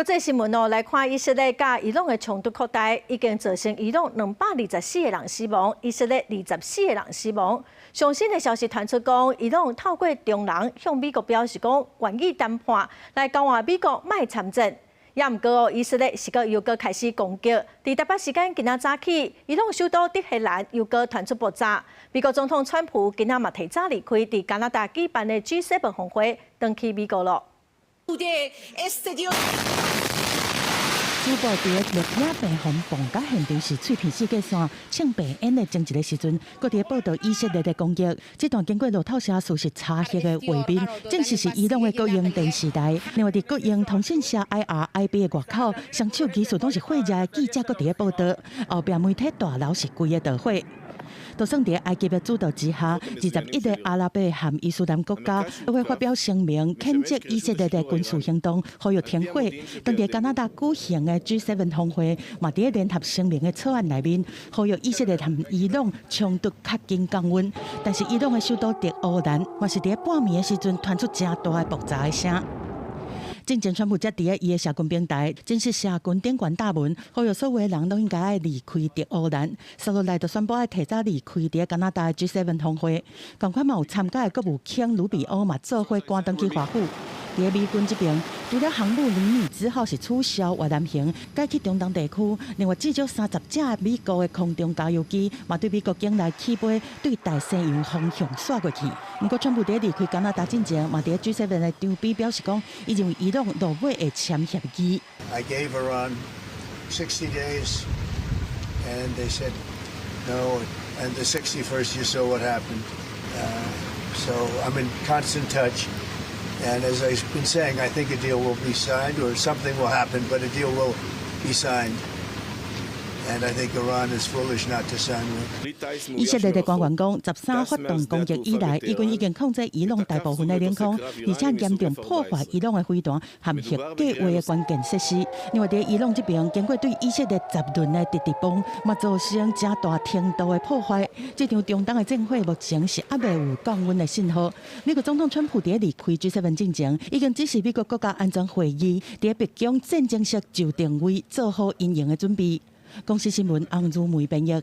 國際新聞哦，來看以色列佮伊朗的衝突擴大，已經造成伊朗224個人死亡，以色列24個人死亡。上新的消息傳出講，伊朗透過中人向美國表示講，願意談判來交換美國莫參戰。也毋過哦，以色列是閣又閣開始攻擊。佇台北時間今仔早起，伊朗首都德黑蘭又閣傳出爆炸。美國總統川普今仔嘛提早離開佇加拿大舉辦的 G7 峰會，轉去美國囉。主播佇個綠野病房磅甲現場是碎片世界線，唱白煙的前一个時陣，閣佇報導以色列的攻擊。這段經過路透社事實查核的畫面，證實是伊朗的國營電視台。另外，佇國營通訊社 IRIB 的外口，雙手疑似攏是火熱的記者，閣佇個報導。後壁媒體大樓是規个著火。就算佇埃及的主導之下，21個阿拉伯和伊斯蘭國家都會發表聲明，譴責以色列的軍事行動，呼籲停火。當佇加拿大舉行的 G7 峰會，嘛佇聯合聲明的草案內面，呼籲以色列和伊朗衝突較緊降溫。但是伊朗的首都德黑蘭，嘛是佇半暝的時陣傳出誠大的爆炸的聲。進前川普才佇咧伊的社群平台，正式社群頂懸貼文，呼籲所有的人攏應該愛離開德黑蘭。紲落來就宣布愛提早離開佇加拿大的 G7 峰會。仝款嘛有參加的國務卿魯比歐嘛做伙趕轉去華府。佇美軍這邊，除了航母尼米茲號是取消越南行，改去中東地區。另外，至少30架美國的空中加油機嘛對美國境內起飛，對大西洋方向紲過去。毋過，川普佇離開加拿大進前，嘛佇 G7 的場邊表示講，伊認為伊朗落尾會簽協議。 I gave Iran 60 days, and they said no. And the 61st, you saw what happened. So I'm in constant touch. And as I've been saying, I think a deal will be signed or something will happen, but a deal will be signed. And I think Iran is foolish not to sign one. 以色列的官員講，13發動攻擊以來，以軍已經控制伊朗大部分的領空，而且嚴重破壞伊朗的飛彈和核計畫的關鍵設施。另外，佇伊朗這邊，經過對以色列10輪的直直砲，嘛造成誠大程度的破壞。這場中東的戰火目前是猶未有降溫的信號。美國總統川普佇離開 G7 進前，已經指示美國國家安全會議，佇白宮戰爭室就定位做好因應的準備。公視新聞翁如梅編譯。